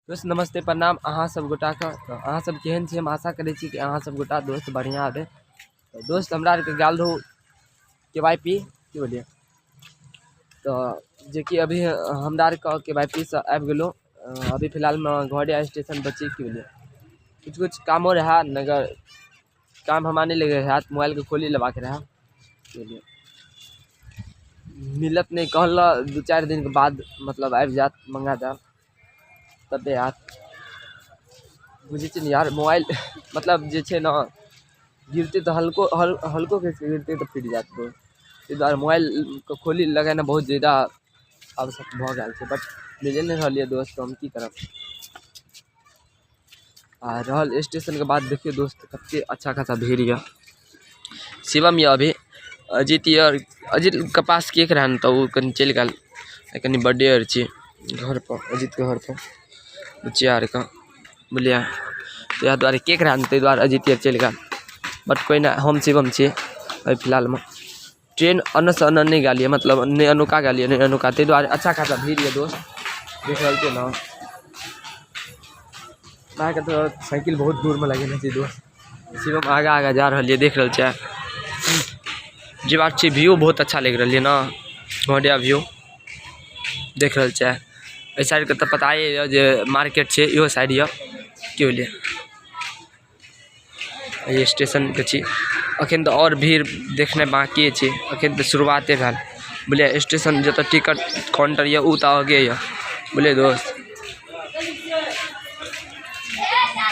दोस्त नमस्ते प्रणाम अहाँ सब गोटाके। तऽ अहाँ सब केहन छी? हम आशा करै छी कि अहाँ सब गोटा दोस्त बढ़िआँ हेबै। तऽ दोस्त हमरा आरके गेल रहू KYP की बोलिए, तऽ जेकि अभी हमरा आरके KYP से आबि गेलहुँ। अभी फिलहालमे घोड़िया स्टेशन पर छी। की बोलिए, कुछ कुछ कामो रहए, नगर काम हमरा नहि लगे रहए, मोबाइलके खोली लेबाक रहए। की बोलिए, मिलत नहि कहल, 2-4 दिनके बाद मतलब आबि जायत, मँगा देब तबे आयत। बुझै छियै ने यार, मोबाइल मतलब जे छै ने गिरतै तऽ हल्को हल्को खसि गिरतै तऽ फुटि जायत दोस्त। ताहि दुआरे मोबाइलके खोली लगेनाइ बहुत जादा आवश्यक भऽ गेल छै, बट मिले नहि रहल यऽ दोस्त, हम की करब। आ रहल स्टेशनके बात, देखियौ दोस्त कतेक अच्छा खासा भीड़ यऽ। शिवम यऽ अभी, अजीत यऽ, अजीतके पास केक रहै ने तऽ ओ कनि चलि गेल, कनि बर्थडे आर छै घरपर, अजीतके घरपर बुचिया आरके, बुझलियै। इएह दुआरे केक रहै ने ताहि दुआरे अजीत आर चलि गेल, बट कोइ नहि, हम शिवम छी अभी फिलहालमे। ट्रेन एन्नऽसँ एन्नऽ नहि गेल यऽ, मतलब नहि अनुका गेल यऽ नहि अनुका, ताहि दुआरे अच्छा खासा भीड़ यऽ दोस्त, देख रहल छियै ने। अहाँके तऽ साइकिल बहुत दूरमे लगेने छै दोस्त। शिवम आगाँ आगाँ जा रहल यऽ, देख रहल छियै। जे बात छै, व्यू बहुत अच्छा लागि रहल यऽ ने, घोड़िया व्यू देख रहल छियै। एहि साइडके तऽ पता यऽ जे मार्केट छै, इहो साइड यऽ। की बोलिए, एहि स्टेशनके छी। अखन तऽ आओर भीड़ देखनाइ बाँकिए छै, अखन तऽ शुरुआते भेल। बुझलियै, स्टेशन जतऽ टिकट काउंटर यऽ ओ तऽ आगे यऽ। बुझलियै दोस्त,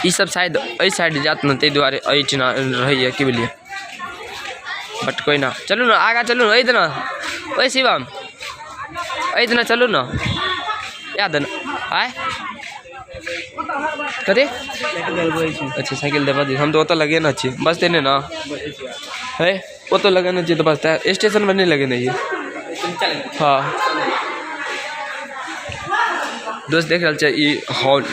ई सब शायद एहि साइड जायत ने, ताहि दुआरे एहिठिना रहैए। की बोलिए, बट कोइ ना, चलू ने आगाँ चलू ने, एहि दिना ओहि शिवम एहि दिना चलू ने, याद ने आय कथी। अच्छा साइकिल देबऽ दी, हम तऽ ओतऽ लगेने छी, बसतै नहि ने हे, ओतऽ लगेने छियै तऽ बसतै, स्टेशनमे नहि लगेने छियै। हाँ दोस्त देख रहल छै, ई हॉल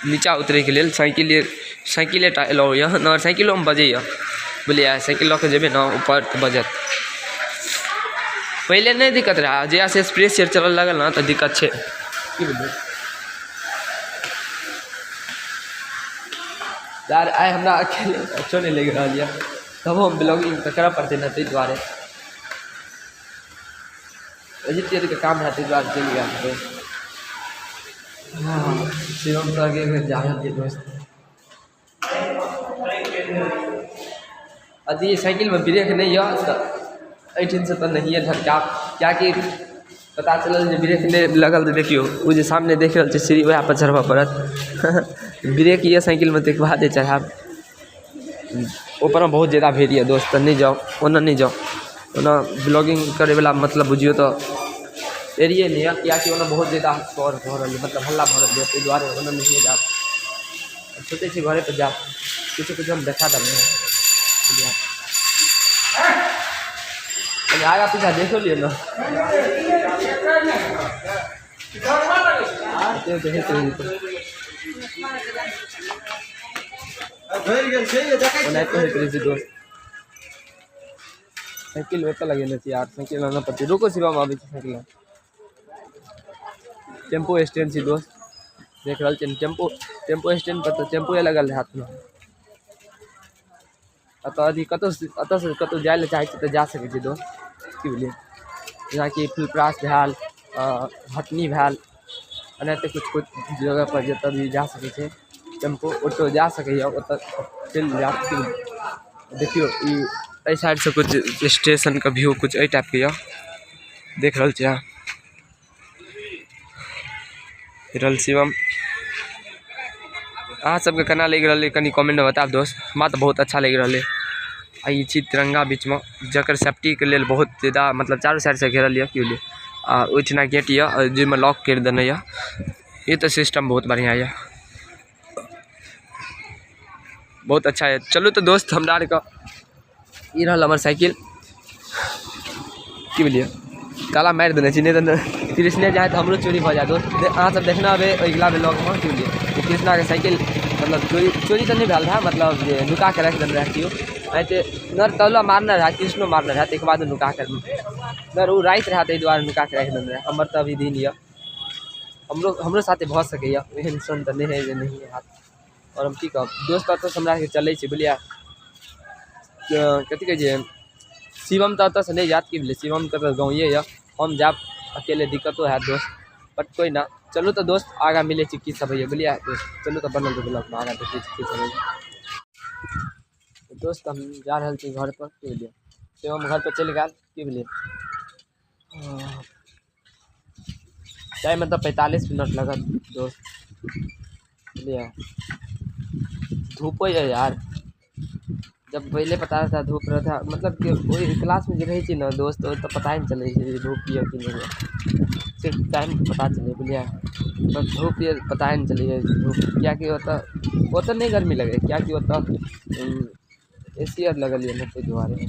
नीचा उतरैके लेल साइकिले टा एलहुँ यऽ ने, साइकिलोमे बजैए। बुझलियै, साइकिल लऽ कऽ जेबै ने ऊपर तऽ बजत। पहिले नहि दिक्कत रहए, जहियासँ एक्सप्रेस आर चलऽ लागल ने तऽ दिक्कत छै। की बुझलियै यार, आइ हमरा अकेले अच्छो नहि लागि रहल यऽ, तबो हम ब्लॉगिंग तऽ करऽ पड़तै ने, ताहि दुआरे अजीत के काम है, ताहि दुआरे चलि गेल दोस्त। हाँ शिवम तऽ आगे जा रहल छै दोस्त। अथी साइकिलमे ब्रेक नहि यऽ तऽ एहिठिनसँ तऽ नहिए झटकायब, किएकि पता चलल जे ब्रेक नहि लगल तऽ देखियौ ओ जे सामने देख रहल छै सीढ़ी, वएह पर चढ़बऽ पड़त। ब्रेक यऽ साइकिलमे ताहिके बादे चढ़ायब। ऊपरमे बहुत जादा भीड़ यऽ दोस्त, तऽ नहि जाउ ओन्ने नहि जाउ। ओना ब्लॉगिंग करैवला मतलब बुझियौ तऽ एरिये नहि यऽ, किएकि ओन्ने बहुत जादा शोर भऽ रहल यऽ, मतलब हल्ला भऽ रहल यऽ, ताहि दुआरे ओन्ने नहिए जायब। सोचै छी घरेपर जायब, किछु किछु हम देखा देब। कनि आगाँ पीछा देखो लियौ ने। ओनाहिते होइत रहै छै दोस्त। साइकिल ओतऽ लगेने छी यार, साइकिल आनऽ पड़तै। रुको शिवम, आबै छी साइकिल। टेम्पो स्टैंड छी दोस्त, देख रहल छियै। टेम्पो टेम्पो स्टैंड पर तऽ टेम्पोए लगल रहत ने। एतऽ यदि कतहु एतऽसँ कतहु जाइ लए चाहै छी तऽ जा सकै छी दोस्त। की बुझलियै, जेनाकि फुलपरास भेल, हटनी भेल, एनाहिते किछु किछु जगहपर जतऽ भी जा सकै छै टेम्पो ऑटो जा सकैए, ओतऽ चलि जायब। की देखियौ, ई एहि साइडसँ किछु स्टेशनके व्यू किछु एहि टाइपके यऽ, देख रहल छियै अहाँ। रहल शिवम, अहाँ सबके केना लागि रहल अइ कनि कमेंटमे बतायब दोस्त। हमरा तऽ बहुत अच्छा लागि रहल अइ। आ ई छी तिरंगा बीचमे, जकर सेफ्टीके लेल बहुत जादा मतलब चारू साइडसँ घेरल यऽ। की बुझलियै, आ ओहिठिना गेट यऽ जाहिमे लॉक करि देने यऽ। ई तऽ सिस्टम बहुत बढ़िआँ यऽ, बहुत अच्छा यऽ। चलू तऽ दोस्त, हमरा आरके ई रहल हमर साइकिल। की बुझलियै, ताला मारि देने छी, नहि तऽ कृष्णे जाए तऽ हमरो चोरी भऽ जायत दोस्त। अहाँ सब देखने हेबै अगिला ब्लॉगमे। की बुझलियै, कृष्णाके साइकिल मतलब चोरी चोरी तऽ नहि भेल रहए, मतलब जे नुका कऽ राखि देने रहए केओ। एनाहिते नर तौला मारने रहए, कृष्णो मारने रहए, ताहिके बाद नुका कऽ नर ओ राति रहए, ताहि दुआरे नुका कऽ राखि देने रहए। हमर तऽ अभी दिन यऽ। हमरो हमरो साथे भऽ सकैए, एहन सन तऽ नहि हइ जे नहिए हैत। आओर हम की कहब दोस्त, एतऽसँ हमरा आरके चलै छै बुझलियै। कथी कहै छै, शिवम तऽ एतऽसँ नहि जायत, की भेलै, शिवमके तऽ गाँवे यऽ, हम जायब अकेले दिक्कतो हैत दोस्त, बट कोइ ना। चलू तऽ दोस्त आगाँ मिलै छी, की सब होइए बुझलियै दोस्त। चलू तऽ बनल रहू ब्लॉगमे, आगाँ देखै छी की सब होइए। दोस्त हम जा रहल छी घरपर, की भेलै, शिवम घरपर चलि गेल, की भेलै। जाइमे तऽ 45 मिनट लागत दोस्त, बुझलियै। धूपो यऽ यार, जब पहिले पता रहता धूप रहता, मतलब कि ओहि क्लासमे जे रहै छै ने दोस्त, ओतऽ पता नहि चलै छै जे धूप यऽ कि नहि यऽ, सिर्फ टाइम पता चलै, बुझलियै। पर धूप यऽ पता नहि चलैए धूप, किएकि ओतऽ ओतऽ नहि गर्मी लगैए, किएकि ओतऽ ए सी आर लगल यऽ ने, ताहि दुआरे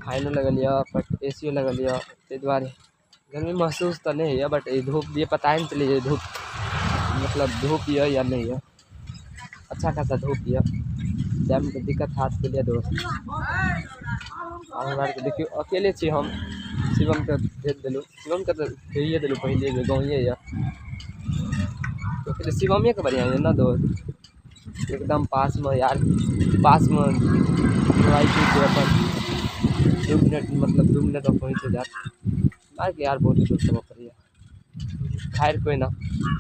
फाइनो लगल यऽ, पर ए सी ओ लगल यऽ, ताहि दुआरे गर्मी महसूस तऽ नहि होइए। बट ई धूप जे पता नहि चलैए धूप, मतलब धूप यऽ या नहि यऽ। अच्छा खासा धूप यऽ, जाइमे तऽ दिक्कत हैत बुझलियै दोस्त। आब हमरा आरके देखियौ अकेले छी हम, शिवमके भेज देलहुँ, शिवमके तऽ कहिए देलहुँ पहिले जे गाँवे यऽ, शिवमेके बढ़िआँ यऽ ने दोस्त, एकदम पासमे यार, पासमे छै अपन 2 मिनट, मतलब 2 मिनटमे पहुँच जायत। आके यार बहुत दूर सब पड़ैए। खैर कोइ ना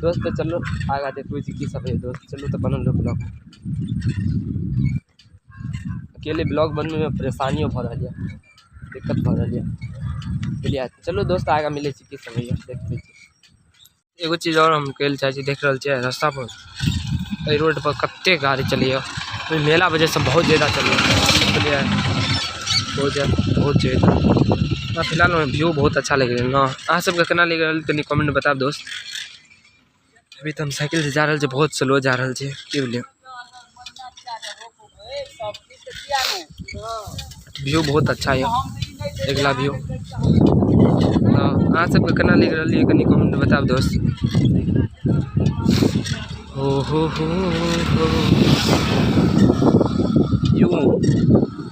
दोस्त, तऽ चलू आगाँ देखबै छी की सब होइए दोस्त। चलू तऽ बनल रहू ब्लॉग। अकेले ब्लॉग बनबैमे परेशानियो भऽ रहल यऽ, दिक्कत भऽ रहल यऽ, बुझलियै। चलू दोस्त आगाँ मिलै छी, की सब होइए देखबै छी। एगो चीज आओर हम कहै लए चाहै छी, देख रहल छियै रास्तापर, एहि रोडपर कतेक गाड़ी चलैए, ओहि मेला वजहसँ बहुत ज्यादा चलैए, बुझलियै, बहुत ज्यादा, बहुत ज्यादा। फिलहालमे व्यू बहुत अच्छा लागि रहल ने, अहाँ सबके केना लागि रहल कनि कमेंटमे बतायब दोस्त। अभी तऽ हम साइकिलसँ जा रहल छी, बहुत स्लो जा रहल छी, की बुझलियै। व्यू बहुत अच्छा यऽ, अगिला व्यू। तऽ अहाँ सबके केना लागि रहल यऽ कनि कमेंटमे बतायब दोस्त। हो हो हो हो, यूँ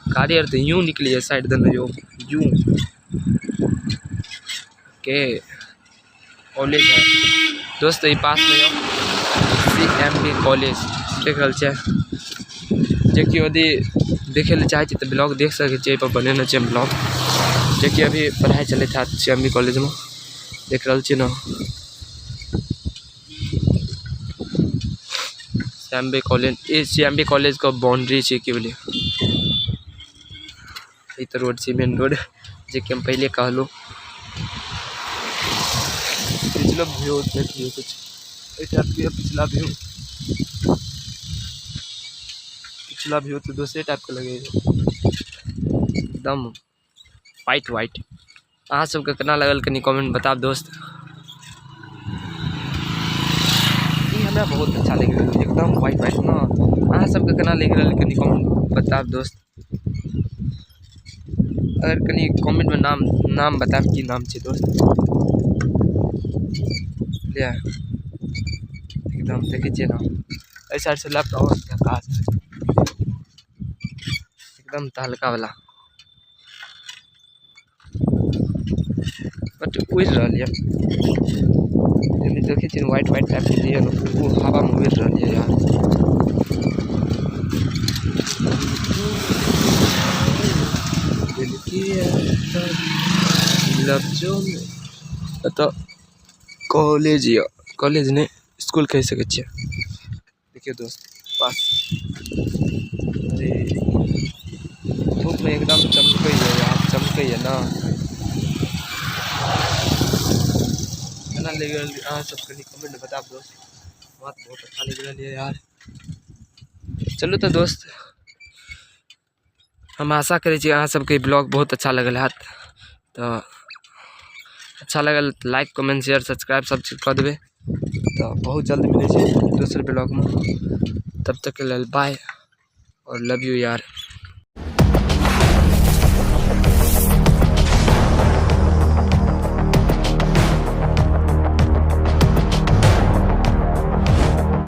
गाड़ी आर तऽ यूँ निकलैए साइड दने, यौ यूँ के कॉलेज है दोस्त, ई पासमे यऽ CMB college, देख रहल छियै। जे कि यदि देखै लए चाहै छी तऽ ब्लॉग देख सकै छियै, एहिपर बनेने छियै हम ब्लॉग, जेकि अभी पढ़ाइ चलैत हैत CMB कॉलेजमे, देख रहल छियै ने। CMB college, ई CMB कॉलेजके बाउंड्री छै, की भेलै। ई तऽ रोड छै मेन रोड, जेकि हम पहिले कहलहुँ। पिछला व्यू देख लियौ कुछ एहि टाइपके, पिछला व्यू, पिछला व्यू तऽ दोसरे टाइपके लगैए, एकदम वाइट वाइट। अहाँ सबके केना लगल कनि कमेंट बताब दोस्त। ई हमरा बहुत अच्छा लागि रहल, एकदम वाइट वाइट ने। अहाँ सबके केना लागि रहल कनि कमेंट बताब दोस्त। अगर कनि कमेंटमे नाम नाम बताब की नाम छै दोस्त। बुझलियै, एकदम देखै छियै ने एहि साइडसँ लेफ्ट आओर झकास, एकदम तहलका वाला, बट उड़ि रहल यऽ। एहिमे देखै छियै व्हाइट व्हाइट टाइपके जे यऽ ने, ओ हवामे उड़ि रहल यऽ यार। दिल की लफ्जों में। एतऽ कॉलेज यऽ, कॉलेज नहि इसकुल कहि सकै छियै। देखियौ दोस्त पास, अरे धूपमे एकदम चमकैए यार, चमकैए ने। केना लागि रहल अहाँ सब कनि कमेंट बताब दोस्त। बात बहुत अच्छा लागि रहल यऽ यार। चलू तऽ दोस्त, हम आशा करै छी अहाँ सबके ई ब्लॉग बहुत अच्छा लगल हैत। तऽ अच्छा लगल तऽ लाइक कमेंट शेयर सब्सक्राइब सब चीज कऽ देबै। तऽ बहुत जल्द मिलै छै दोसर ब्लॉगमे, तब तकके लेल बाय और लव यू यार।